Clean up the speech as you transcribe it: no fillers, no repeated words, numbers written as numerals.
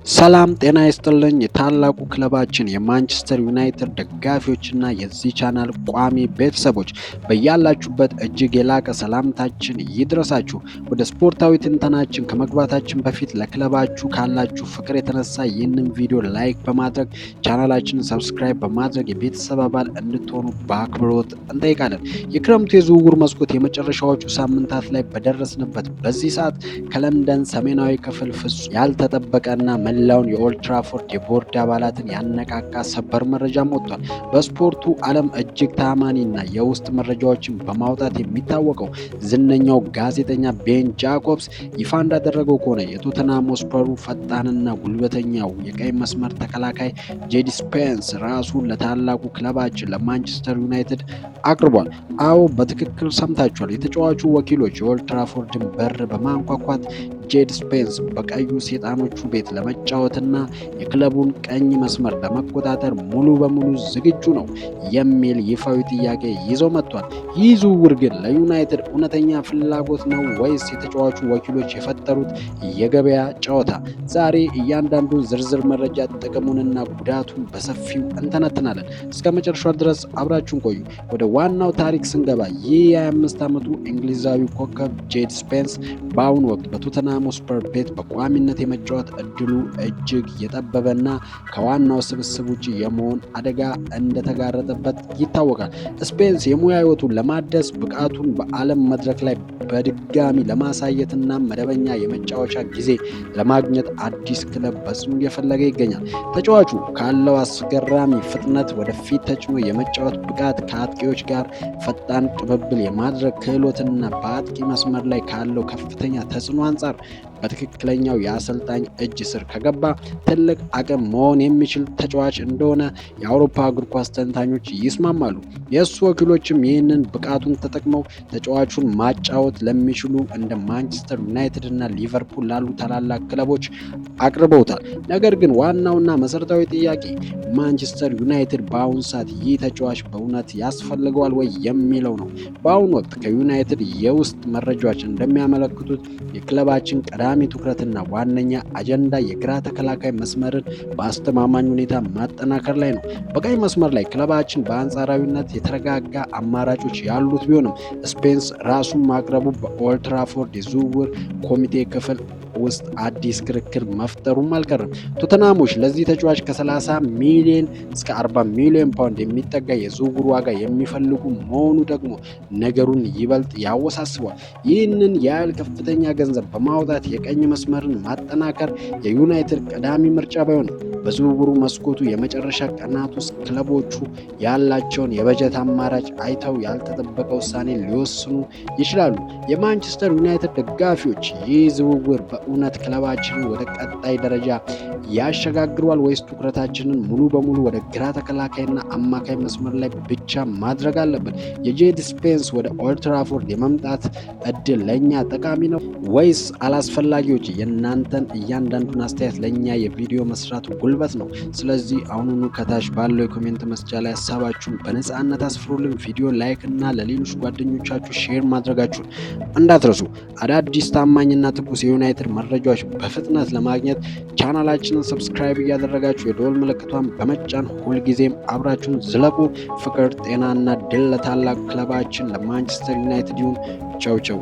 ሰላም ጤና ይስጥልኝ የታላቁ ክለባችን የማንቸስተር ዩናይትድ ደጋፊዎችና የዚህ ቻናል ቋሚ ቤተሰቦች፣ በያላችሁበት እጅግ የላቀ ሰላምታችን ይድረሳችሁ። ወደ ስፖርታዊ ትንተናችን ከመግባታችን በፊት ለክለባችሁ ካላችሁ ፍቅር የተነሳ ይህንን ቪዲዮ like በማድረግ፣ ቻናላችንን subscribe በማድረግ የቤተሰብ አባል እንድትሆኑ በአክብሮት እንጠይቃለን። የክረምቱ የዝውውር መስኮት የመጨረሻዎቹ ሳምንታት ላይ በደረስንበት በዚህ ሰዓት ከለንደን ሰሜናዊ ክፍል ፍጹም ያልተጠበቀና መላውን የኦልድትራፎርድ የቦርድ አባላትን ያነቃቃ ሰበር መረጃም ወጥቷል። በስፖርቱ ዓለም እጅግ ታማኒና የውስጥ መረጃዎችን በማውጣት የሚታወቀው ዝነኛው ጋዜጠኛ ቤን ጃኮብስ ይፋ እንዳደረገው ከሆነ የቶተንሃም ሆትስፐሩ ፈጣንና ጉልበተኛው የቀኝ መስመር ተከላካይ ጄድ ስፔንስ ራሱን ለታላቁ ክለባችን ለማንቸስተር ዩናይትድ አቅርቧል። አዎ፣ በትክክል ሰምታችኋል። የተጫዋቹ ወኪሎች የኦልድትራፎርድን በር በማንኳኳት ጄድ ስፔንስ በቀዩ ሴጣኖቹ ቤት ለመጫወትና የክለቡን ቀኝ መስመር ለመቆጣጠር ሙሉ በሙሉ ዝግጁ ነው የሚል ይፋዊ ጥያቄ ይዞ መጥቷል። ይህ ዝውውር ግን ለዩናይትድ እውነተኛ ፍላጎት ነው ወይስ የተጫዋቹ ወኪሎች የፈጠሩት የገበያ ጨዋታ? ዛሬ እያንዳንዱን ዝርዝር መረጃ፣ ጥቅሙንና ጉዳቱን በሰፊው እንተነትናለን። እስከ መጨረሻው ድረስ አብራችሁን ቆዩ። ወደ ዋናው ታሪክ ስንገባ ይህ የ25 ዓመቱ እንግሊዛዊ ኮከብ ጄድ ስፔንስ በአሁኑ ወቅት በቶተንሃም ሆትስፐር ቤት በቋሚነት የመጫወት እድሉ እጅግ የጠበበና ከዋናው ስብስብ ውጭ የመሆን አደጋ እንደተጋረጠበት ይታወቃል። ስፔንስ የሙያ ሕይወቱን ለማደስ፣ ብቃቱን በዓለም መድረክ ላይ በድጋሚ ለማሳየትና መደበኛ የመጫወቻ ጊዜ ለማግኘት አዲስ ክለብ በጽኑ እየፈለገ ይገኛል። ተጫዋቹ ካለው አስገራሚ ፍጥነት፣ ወደፊት ተጭኖ የመጫወት ብቃት፣ ከአጥቂዎች ጋር ፈጣን ቅብብል የማድረግ ክህሎትና በአጥቂ መስመር ላይ ካለው ከፍተኛ ተጽዕኖ አንጻር በትክክለኛው የአሰልጣኝ እጅ ስር ከገባ ትልቅ አቅም መሆን የሚችል ተጫዋች እንደሆነ የአውሮፓ እግር ኳስ ተንታኞች ይስማማሉ። የእሱ ወኪሎችም ይህንን ብቃቱን ተጠቅመው ተጫዋቹን ማጫወት ለሚችሉ እንደ ማንቸስተር ዩናይትድ እና ሊቨርፑል ላሉ ታላላቅ ክለቦች አቅርበውታል። ነገር ግን ዋናውና መሰረታዊ ጥያቄ ማንቸስተር ዩናይትድ በአሁኑ ሰዓት ይህ ተጫዋች በእውነት ያስፈልገዋል ወይ የሚለው ነው። በአሁኑ ወቅት ከዩናይትድ የውስጥ መረጃዎች እንደሚያመለክቱት የክለባችን ቀዳሚ ትኩረትና ዋነኛ አጀንዳ የግራ ተከላካይ መስመርን በአስተማማኝ ሁኔታ ማጠናከር ላይ ነው። በቀኝ መስመር ላይ ክለባችን በአንጻራዊነት የተረጋጋ አማራጮች ያሉት ቢሆንም ስፔንስ ራሱን ማቅረቡ በኦልድትራፎርድ የዝውውር ኮሚቴ ክፍል ውስጥ አዲስ ክርክር መፍጠሩም አልቀርም። ቶተንሃሞች ለዚህ ተጫዋች ከ30 ሚሊዮን እስከ 40 ሚሊዮን ፓውንድ የሚጠጋ የዝውውር ዋጋ የሚፈልጉ መሆኑ ደግሞ ነገሩን ይበልጥ ያወሳስበዋል። ይህንን ያህል ከፍተኛ ገንዘብ በማውጣት የቀኝ መስመርን ማጠናከር የዩናይትድ ቀዳሚ ምርጫ ባይሆንም በዝውውሩ መስኮቱ የመጨረሻ ቀናት ውስጥ ክለቦቹ ያላቸውን የበጀት አማራጭ አይተው ያልተጠበቀ ውሳኔ ሊወስኑ ይችላሉ። የማንቸስተር ዩናይትድ ደጋፊዎች ይህ ዝውውር በእውነት ክለባችንን ወደ ቀጣይ ደረጃ ያሸጋግረዋል ወይስ ትኩረታችንን ሙሉ በሙሉ ወደ ግራ ተከላካይና አማካይ መስመር ላይ ብቻ ማድረግ አለብን? የጄድ ስፔንስ ወደ ኦልድትራፎርድ የመምጣት እድል ለእኛ ጠቃሚ ነው ወይስ አላስፈላጊ ወጪ? የእናንተን እያንዳንዱን አስተያየት ለእኛ የቪዲዮ መስራት ጉልበት ነው። ስለዚህ አሁኑኑ ከታች ባለው የ comment መስጫ ላይ ሀሳባችሁን በነፃነት አስፍሩልን። ቪዲዮ like እና ለሌሎች ጓደኞቻችሁ share ማድረጋችሁን እንዳትረሱ። አዳዲስ ታማኝና ትኩስ የዩናይትድ መረጃዎች በፍጥነት ለማግኘት ቻናላችንን subscribe እያደረጋችሁ የደወል ምልክቷን በመጫን ሁልጊዜም አብራችሁን ዝለቁ። ፍቅር፣ ጤናና ድል ለታላቁ ክለባችን ለማንቸስተር ዩናይትድ ይሁን። ቸው ቸው።